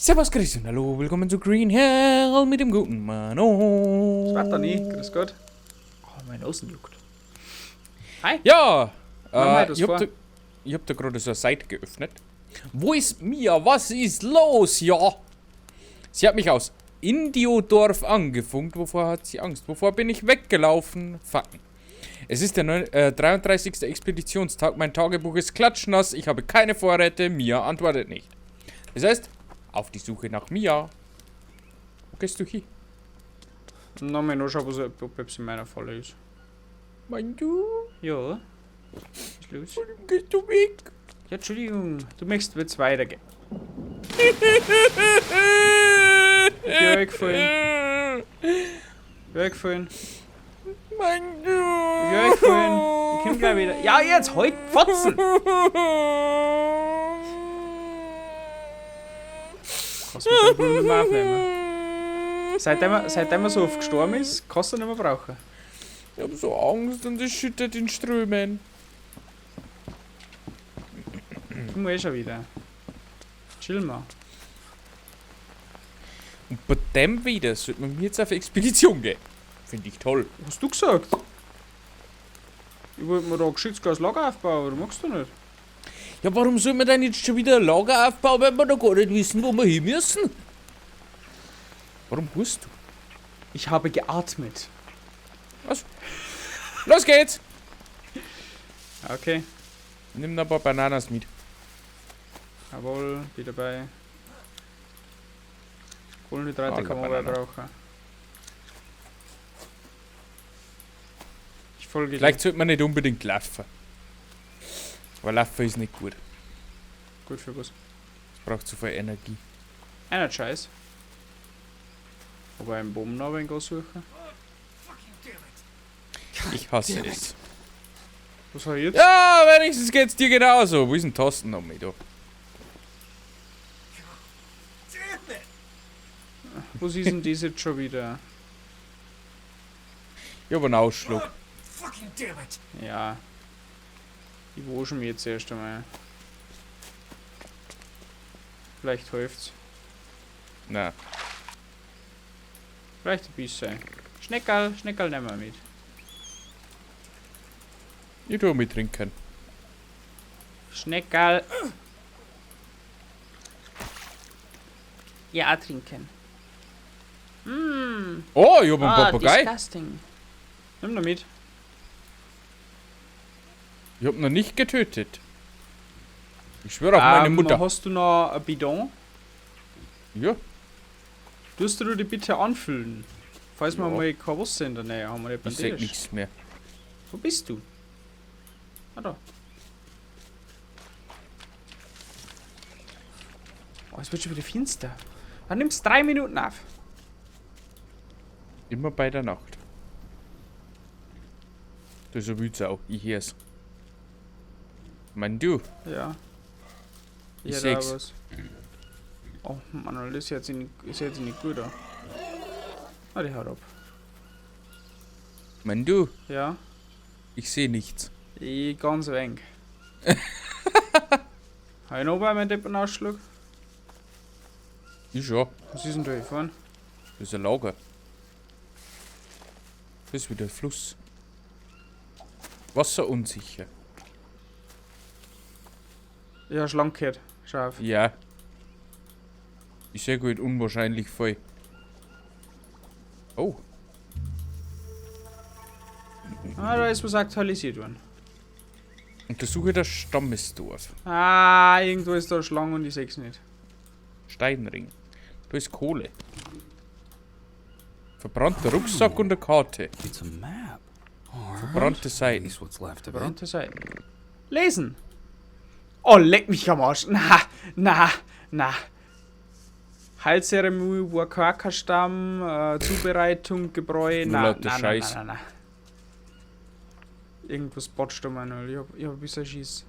Servus, grüß und hallo, willkommen zu Green Hell mit dem guten Mano. Das war nie, grüß Gott. Oh, mein Außen juckt. Hi. Ja, Mach ich hab da gerade so eine Seite geöffnet. Wo ist Mia? Was ist los? Ja. Sie hat mich aus Indiodorf angefunkt. Wovor hat sie Angst? Wovor bin ich weggelaufen? Fakten. Es ist der 33. Expeditionstag. Mein Tagebuch ist klatschnass. Ich habe keine Vorräte. Mia antwortet nicht. Das heißt, auf die Suche nach Mia. Wo gehst du hin? Na, mir noch schauen, ob es in meiner Falle ist. Mein du? Ja. Was ist los? Warum gehst du weg? Ja, Entschuldigung. Du möchtest jetzt weitergehen. Ja, weggefallen. Weggefallen. Mein du. Ja, weggefallen. Ich komm gleich wieder. Ja, jetzt halt Fotzen! Kannst du mit dem nicht mehr aufnehmen. Seitdem er so oft gestorben ist, kannst du nicht mehr brauchen. Ich hab so Angst und es schüttet in Strömen. Ich muss eh schon wieder. Chill mal. Und bei dem wieder sollte man jetzt auf Expedition gehen. Finde ich toll. Was hast du gesagt? Ich wollte mir da ein geschütztes Lager aufbauen, oder magst du nicht? Ja, warum soll man denn jetzt schon wieder ein Lager aufbauen, wenn wir noch gar nicht wissen, wo wir hin müssen? Warum hust du? Ich habe geatmet. Was? Los geht's! Okay. Nimm noch ein paar Bananas mit. Jawohl, bin dabei. Kohlenhydrate kann man aber brauchen. Ich folge dir. Vielleicht sollte man nicht unbedingt laufen. Aber laufen ist nicht gut. Gut für was? Es braucht zu viel Energie. Einer Scheiß. Aber einen Bomben noch ein suchen. Ich hasse es. Was hab ich jetzt? Ja, wenigstens geht's dir genauso. Wo ist denn Thorsten noch mit da? Was ist denn das jetzt schon wieder? Ich hab einen Ausschlag. Ja. Ich wasche mich jetzt erst einmal. Vielleicht hilft's. Nein. Vielleicht ein bisschen. Schneckerl, Schneckerl nehmen wir mit. Ich tu mit trinken. Schneckerl. Ja, trinken. Mm. Oh, ich hab einen Papagei. Disgusting. Nimm noch mit. Ich hab noch nicht getötet. Ich schwöre auf meine Mutter. Hast du noch ein Bidon? Ja. Tust du die bitte anfüllen? Falls wir Ja. mal kein Wasser in der Nähe haben, wir Ich seh Bandage. nichts mehr. Wo bist du? Ah, da. Oh, es wird schon wieder finster. Dann nimmst 3 Minuten auf. Immer bei der Nacht. Das ist eine Wildsau. Ich hör's. Mein du. Ja. Ich Ja, da seh's. was. Oh Mann, das hört sich nicht, das hört sich nicht gut an. Ah, die haut ab. Mein du. Ja. Ich seh nichts. Ich ganz wenig. Hab ich noch bei meinem Deppenausschlag? Ich schon. Was ist denn da gefahren? Das ist ein Lager. Das ist wieder ein Fluss. Wasser unsicher. Ja, Schlange gehört. Schau auf. Ja. Ich seh gut unwahrscheinlich voll. Oh. Ah, da ist was aktualisiert worden. Untersuche das Stammesdorf. Ah, irgendwo ist da eine Schlange und ich seh's nicht. Steinring. Da ist Kohle. Verbrannter Rucksack und eine Karte. It's a map. Verbrannte Seiten. At least what's left of it. Verbrannte Seiten. Lesen! Oh, leck mich am Arsch. Na, na, na. Heilzeremonie, Wakaka-Stamm, Zubereitung, Gebräu. Nur Na, lauter na, na, Scheiß. na, na, na. Irgendwas botcht da mal. Ich hab ein bisschen Schiss.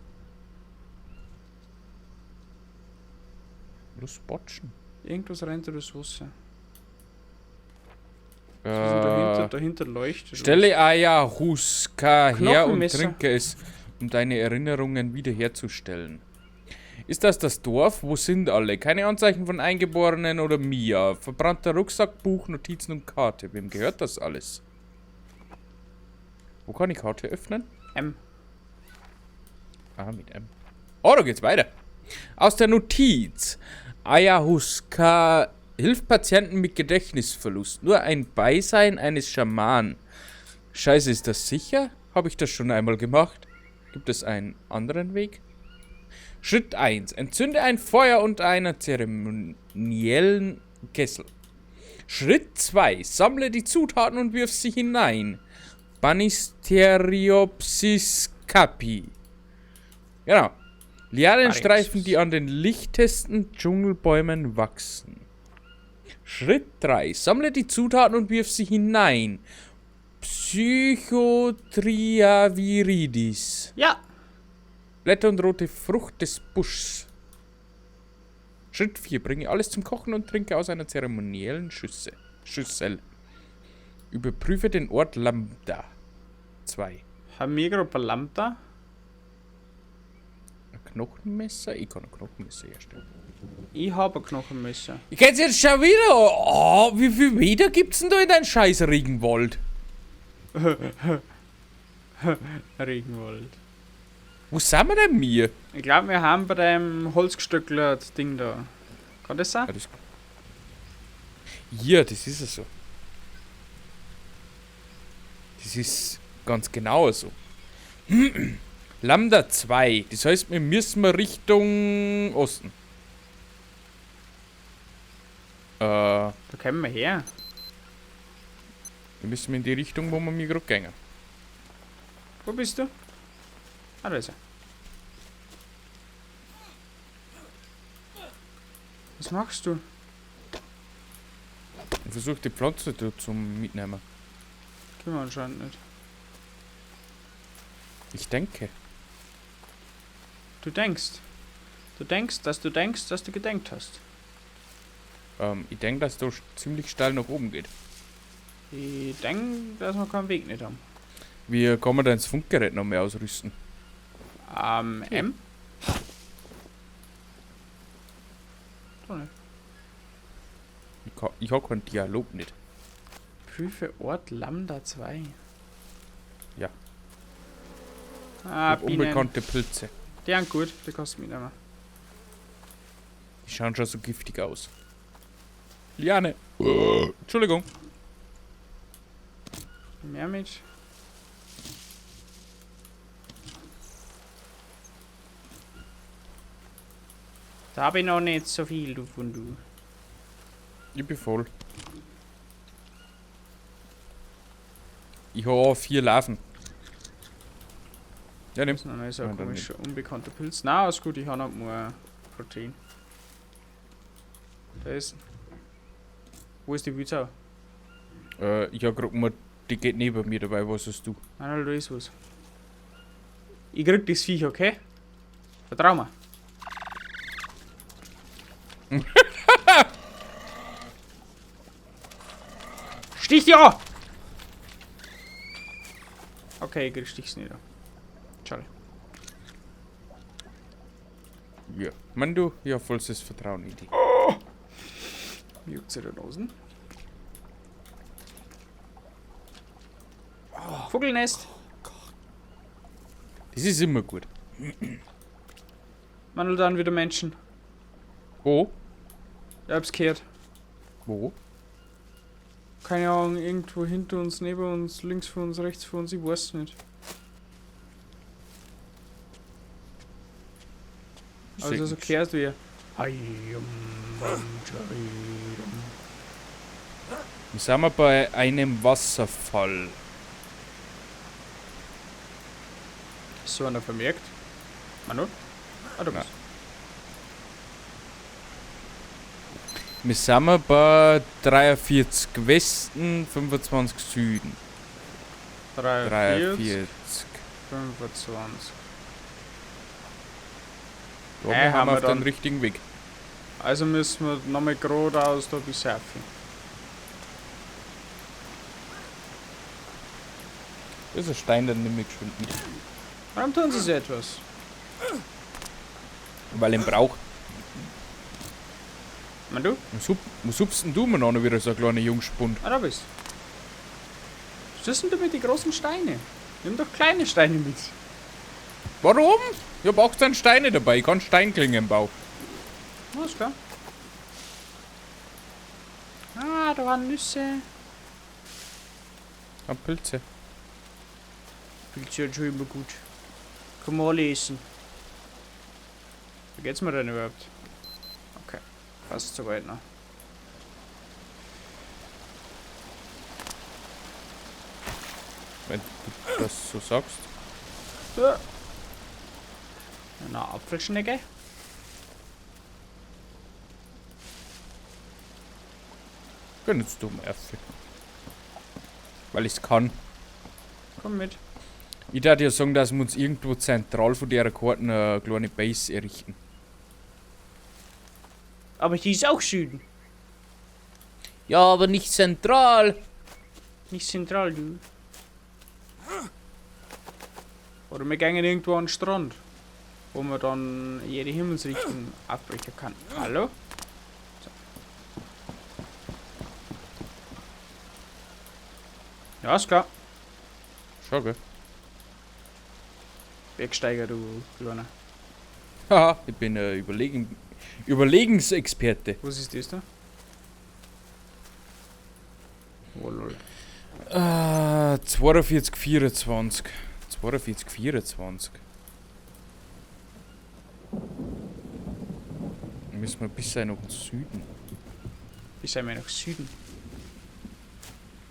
Los botschen. Irgendwas rennt da durchs Wasser. Was ist denn dahinter? Dahinter leuchtet. Stelle Ayahuasca her und Knochenmesser. trinke es, um deine Erinnerungen wiederherzustellen. Ist das das Dorf? Wo sind alle? Keine Anzeichen von Eingeborenen oder Mia. Verbrannter Rucksack, Buch, Notizen und Karte. Wem gehört das alles? Wo kann ich Karte öffnen? M. Ah, mit M. Oh, da geht's weiter. Aus der Notiz. Ayahuasca hilft Patienten mit Gedächtnisverlust. Nur ein Beisein eines Schamanen. Scheiße, ist das sicher? Habe ich das schon einmal gemacht? Gibt es einen anderen Weg? Schritt 1. Entzünde ein Feuer unter einer zeremoniellen Kessel. Schritt 2. Sammle die Zutaten und wirf sie hinein. Banisteriopsis capi. Genau. Lianenstreifen, die an den lichtesten Dschungelbäumen wachsen. Schritt 3. Sammle die Zutaten und wirf sie hinein. Psychotria viridis. Ja. Blätter und rote Frucht des Buschs. Schritt 4. Bringe alles zum Kochen und trinke aus einer zeremoniellen Schüssel. Überprüfe den Ort Lambda. 2. Haben wir gerade bei Lambda? Ein Knochenmesser? Ich kann ein Knochenmesser herstellen. Ich habe ein Knochenmesser. Ich kenn's jetzt schon wieder. Oh, wie viel Meter gibt's denn da in deinem scheiß Regenwald? Regenwald. Wo sind wir denn wir? Ich glaube, wir haben bei dem Holzgestöckler Ding da. Kann das sein? Ja, das, ja, das ist es so. Das ist ganz genau so. Lambda 2. Das heißt, wir müssen mal Richtung Osten. Da kommen wir her. Wir müssen in die Richtung, wo wir mir gerade gehen. Wo bist du? Ah, da ist er. Was machst du? Ich versuche die Pflanze da zum Mitnehmen. Können wir anscheinend nicht. Ich denke. Du denkst. Du denkst, dass du denkst, dass du gedenkt hast. Ich denke, dass da ziemlich steil nach oben geht. Ich denke, dass wir keinen Weg nicht haben. Wie kann man denn das Funkgerät noch mehr ausrüsten? M? Doch nicht. Ich hab keinen Dialog nicht. Prüfe Ort Lambda 2. Ja. Ah, Ich hab Bienen. unbekannte Pilze. Die sind gut, die kannst du mitnehmen. Die schauen schon so giftig aus. Liane. Entschuldigung. Mehr mit. Da hab ich noch nicht so viel davon, du. Ich bin voll. Ich hab auch 4 Larven. Ja, nimm. Das ist noch nicht so ein Ja, dann komischer, unbekannter Pilz. Nein, ist gut, ich hab noch mehr Protein. Da ist. Wo ist die Wildsau? Ich hab grad mal, die geht neben mir dabei, was hast du? Nein, da ist was. Ich krieg das Viech, okay? Vertrau mir. Stich dich an! Okay, ich krieg Stich's nicht an. Schade. Ja. Man, du, ja, vollstes Vertrauen in dich. Oh. Mir juckt's in der Nase. Oh. Vogelnest. Das ist immer gut. Manuel, dann wieder Menschen. Wo? Ich hab's gehört. Wo? Keine Ahnung, irgendwo hinter uns, neben uns, links von uns, rechts von uns, ich weiß nicht. Ich Also seh so nix. gehört wie. Wir sind wir bei einem Wasserfall. Ist so einer vermerkt? Manu? Ah, du Nein. bist. Wir sind bei 43 Westen, 25 Süden. 43, 43. 25. Ja, Hey, wir haben haben wir auf den dann. richtigen Weg. Also müssen wir nochmal geradeaus da bis rauf. Das ist ein Stein, den nehme ich geschwind mit. Warum tun sie so etwas? Weil ich ihn brauch. Man du? Was hupst denn du mir noch wieder so ein kleiner Jungspund? Ah, da bist. Was ist denn du mit den großen Steinen? Nimm doch kleine Steine mit. Warum? Ich hab 18 Steine dabei, ich kann Steinklingen bauen. Alles klar. Ah, da waren Nüsse. Ah, Pilze. Pilze sind schon immer gut. Kann man alle essen. Wie geht's mir denn überhaupt? Okay, fast soweit noch. Wenn du das so sagst. Ja. Eine Apfelschnecke. Jetzt dumm Äpfel. Weil ich's kann. Komm mit. Ich darf dir sagen, dass wir uns irgendwo zentral von der Karte eine kleine Base errichten. Aber hier ist auch Süden. Ja, aber nicht zentral. Nicht zentral, du. Oder wir gehen irgendwo an den Strand, wo man dann jede Himmelsrichtung abbrechen kann. Hallo? So. Ja, ist klar. Schau, gell? Bergsteiger, du Kleiner. Haha, ich bin Überlegensexperte. Was ist das da? Oh lol. 42, 24. 42, 24. Müssen wir bis nach Süden. Bis einmal nach Süden.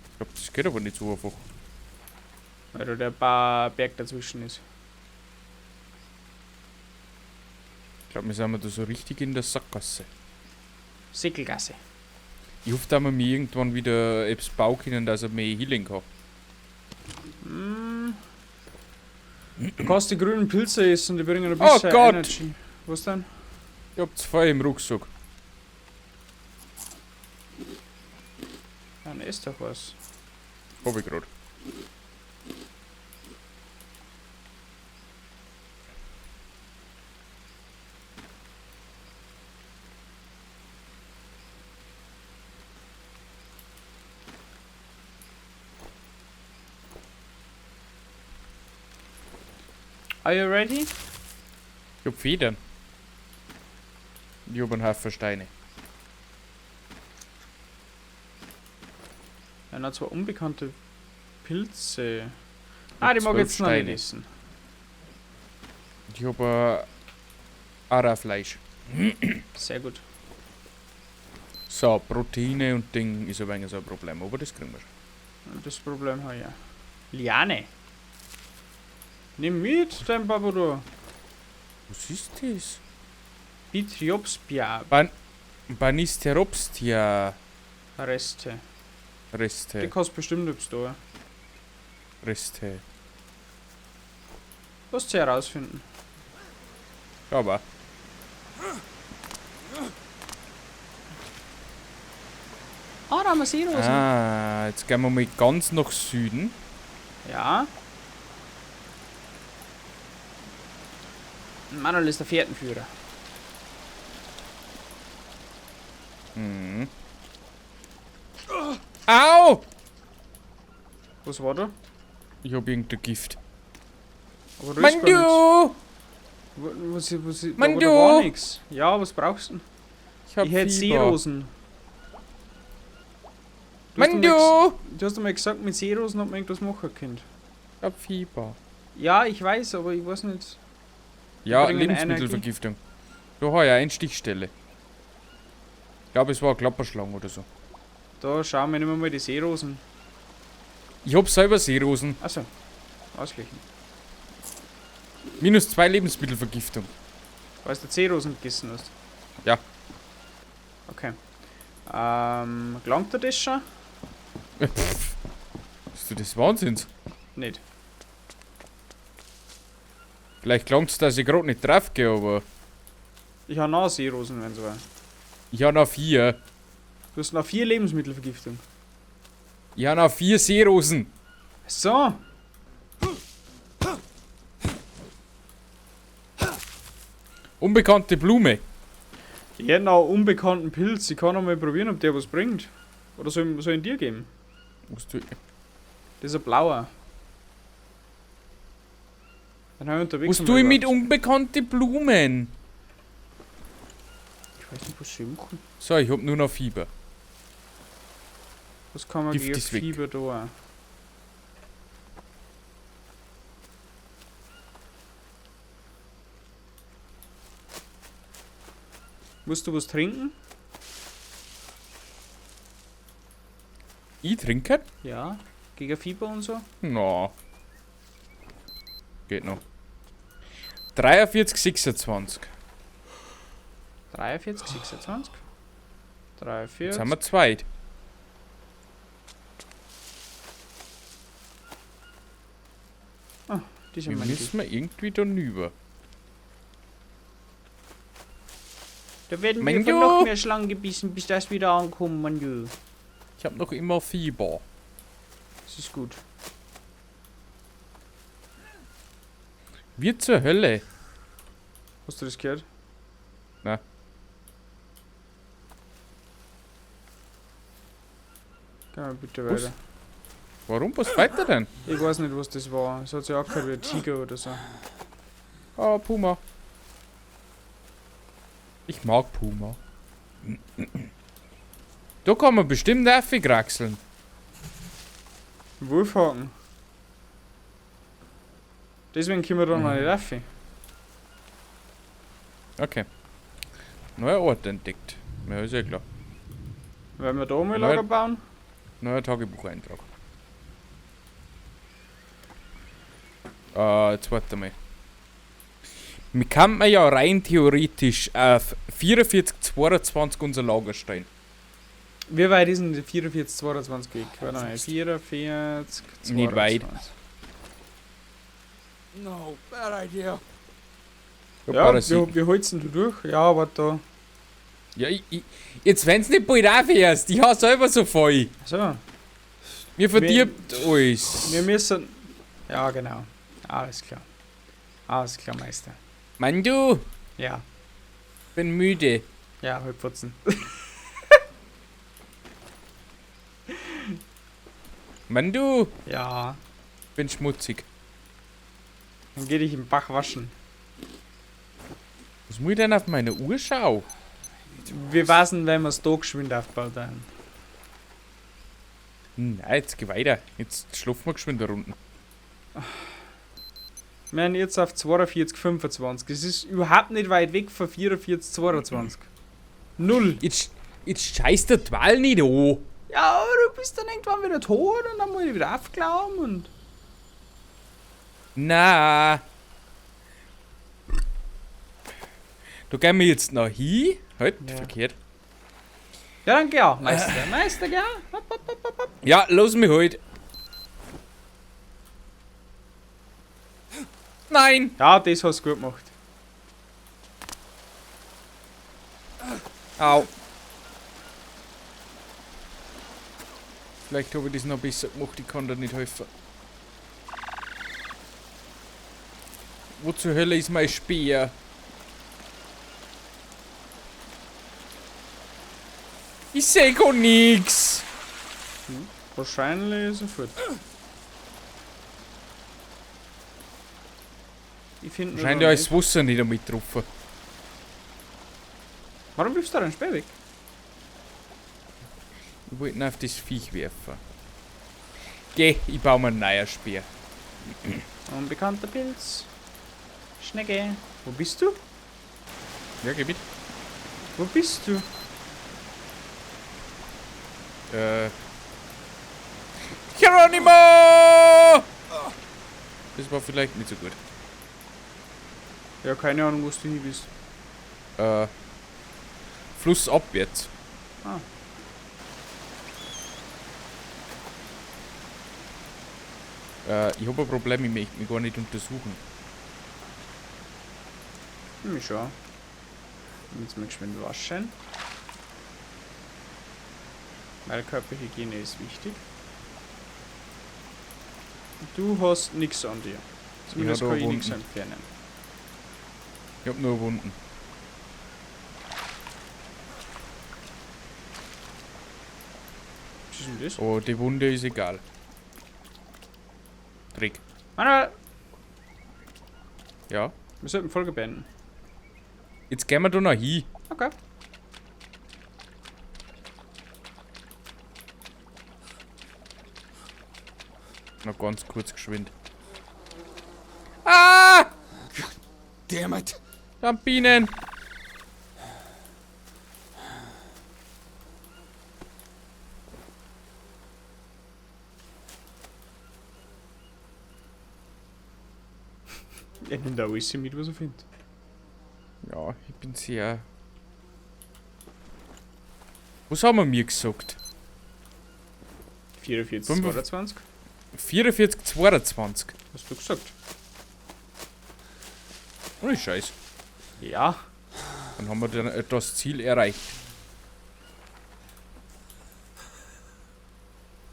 Ich glaub, das geht aber nicht so einfach. Weil da der paar Berg dazwischen ist. Ich glaub, wir sind da so richtig in der Sackgasse. Sickelgasse. Ich hoffe, dass wir mir irgendwann wieder etwas bauen können, dass er mehr Healing kann. Mm. Du kannst die grünen Pilze essen, die bringen ein Oh bisschen Gott! Energy. Was denn? Ich hab 2 im Rucksack. Dann ist doch was. Hab ich grad. Are you ready? Ich hab Federn. Ich hab einen Haufen Steine. Ja, noch zwei unbekannte Pilze. Ich Ah, die mag ich 12 jetzt noch nicht Steine. essen. Ich hab ein Ara-Fleisch. Sehr gut. So, Proteine und Ding ist ein wenig so ein Problem, aber das kriegen wir schon. Und das Problem habe ich ja. Liane. Nimm mit, dein Babudu. Was ist das? Bitriopspia Banisteropstia Reste. Die Reste. kostet bestimmt etwas da. Reste. Lass sie herausfinden. Aber. Ah, da haben wir Seerosen. Ah, jetzt gehen wir mal ganz nach Süden. Ja. Manuel ist der Fährtenführer. Mhm. Au! Was war da? Ich hab irgendein Gift. Aber da ist gar Mann, nichts. du! Was, Mann, aber da war du! nix. Ja, was brauchst du denn? Ich hab Ich hätte Fieber. Seerosen. Du hast Mann, doch mal du! Du hast doch mal gesagt, mit Seerosen hat man irgendwas machen können. Ich hab Fieber. Ja, ich weiß, aber ich weiß nicht. Ja, bringen Lebensmittelvergiftung. Da hab ich eine Stichstelle. Ich glaube, es war eine Klapperschlange oder so. Da schauen wir nehmen wir mal die Seerosen. Ich hab selber Seerosen. Achso, ausgleichen. Minus 2 Lebensmittelvergiftung. Weil du Seerosen gegessen hast. Ja. Okay. Gelangt dir das schon? Bist du des Wahnsinns? Nicht. Vielleicht klang's, dass ich grad nicht drauf gehe, aber Ich habe noch Seerosen, wenn's war. ich hab noch 4. Du hast noch 4 Lebensmittelvergiftung. Ich hab noch 4 Seerosen. So. Unbekannte Blume. Ich hätte noch einen unbekannten Pilz. Ich kann noch mal probieren, ob der was bringt. Oder soll ich ihn dir geben? Was du, Das ist ein blauer. Dann habe ich unterwegs was tue ich mit unbekannten Blumen? Ich weiß nicht, was sie machen. So, ich hab nur noch Fieber. Was kann man Gift gegen ist weg. Fieber da? Musst du was trinken? Ich trinke? Ja. Gegen Fieber und so? Na. Geht noch. 43, 26. 43, 26. 43. Jetzt haben wir zweit. Die sind Wir meine müssen wir irgendwie da rüber. Da werden Mann, wir von du. noch mehr Schlangen gebissen, bis das wieder ankommt, Mann, du. Ich hab noch immer Fieber. Das ist gut. Wir zur Hölle. Hast du das gehört? Nein. Geh mal bitte Was? weiter. Warum? Was weiter denn? Ich weiß nicht, was das war. Es hat sich angehört wie ein Tiger oder so. Ah, Puma. Ich mag Puma. Da kann man bestimmt nervig kraxeln. Wolfhaken. Deswegen können wir da noch nicht rauf. Okay. Neuer Ort entdeckt. Ja, ist ja klar. Wollen wir da mal Neu- Lager bauen? Neuer Tagebucheintrag. Jetzt warte mal. Wir kann man ja rein theoretisch auf 44,22 unser Lager stellen. Wie weit ist denn die 44, 22 weg? Warte mal, 44, 22. Nicht weit. No, bad idea. Ja, Ja, Parasiten. wie holst denn du durch? Ja, warte da. Ja, ich, jetzt wenn's nicht bald aufhörst, ich hab selber so voll. So, Mir verdirbt alles. wir müssen. Ja, genau. Alles klar. Alles klar, Meister. Mann, du, Ja, bin müde. ja, halt putzen. Mann, du, Ja, bin schmutzig. dann geh dich im Bach waschen. Was muss ich denn auf meine Uhr schauen? Wir wissen, wenn wir es da geschwind aufgebaut haben. Nein, jetzt geh weiter. Jetzt schlafen wir geschwind da unten. Wir sind jetzt auf 42, 25. Das ist überhaupt nicht weit weg von 44, 22. Null. Jetzt, jetzt scheißt der Dwal nicht an. Ja, aber du bist dann irgendwann wieder tot und dann muss ich wieder aufglauben und. Na. Da gehen wir jetzt noch hin. Halt, Ja. verkehrt. Ja, dann geh auch, Meister. Meister, geh auch. Hopp, hopp, hopp, hopp, hopp. Ja, los mich halt. Nein. Ja, das hast du gut gemacht. Au. Vielleicht habe ich das noch besser gemacht, ich kann da nicht helfen. Wo zur Hölle ist mein Speer? Ich seh gar nix. Wahrscheinlich ist er fort. Ich finde nur Wahrscheinlich noch ist das Wasser nicht damit getroffen. Warum wirfst du da den Speer weg? Ich wollte ihn auf das Viech werfen. Geh, ich baue mir einen neuen Speer. Unbekannter Pilz. Schnecke. Wo bist du? Ja, geh mit. Wo bist du? Geronimo! Das war vielleicht nicht so gut. Ja, keine Ahnung, wo du hier bist. Flussabwärts. Ah. Ich habe ein Problem, ich möchte mich gar nicht untersuchen. Hm, schon. Jetzt mal geschwind waschen. Weil Körperhygiene ist wichtig. Du hast nichts an dir. Zumindest Ich hab kann ich da nichts Wunden. entfernen. Ich habe nur Wunden. Was ist denn das? Oh, die Wunde ist egal. Trick. Manuel, Ja. wir sollten Folge beenden. Jetzt gehen wir da noch hin. Okay. Noch ganz kurz geschwind. Ah! Damn it. Da Bienen! Er nimmt auch alles mit, was er findet. Ja, ich bin sehr. Was haben wir mir gesagt? 44, 22. 44, 22. Hast du gesagt? Oh, Scheiß. Ja. Dann haben wir dann das Ziel erreicht.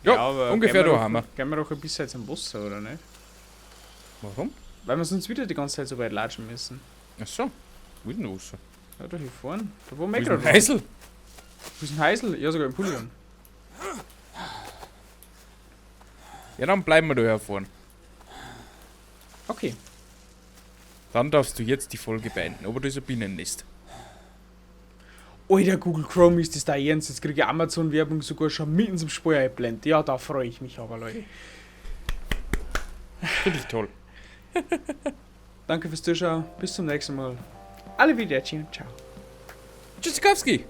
Ja, aber ungefähr gehen da haben wir. Gehen wir doch ein bisschen jetzt am Wasser, oder nicht? Warum? Weil wir sonst wieder die ganze Zeit so weit latschen müssen. Ach so. Wo ist denn Wasser? Ja, da hier vorne. Da wo Wo wir ist gerade denn waren. Heisel? Wo ist ein Heisel? Ja, sogar im Pulli an. Ja, dann bleiben wir da herfahren. Okay. Dann darfst du jetzt die Folge beenden. Aber das ist ein Bienennest. Alter, Google Chrome ist das da ernst. Jetzt kriege ich Amazon-Werbung sogar schon mitten zum Spiel eingeblendet. Ja, da freue ich mich aber, Leute. Finde ich toll. Danke fürs Zuschauen. Bis zum nächsten Mal. Alle Wiedersehen. Ciao. Tschüssikowski!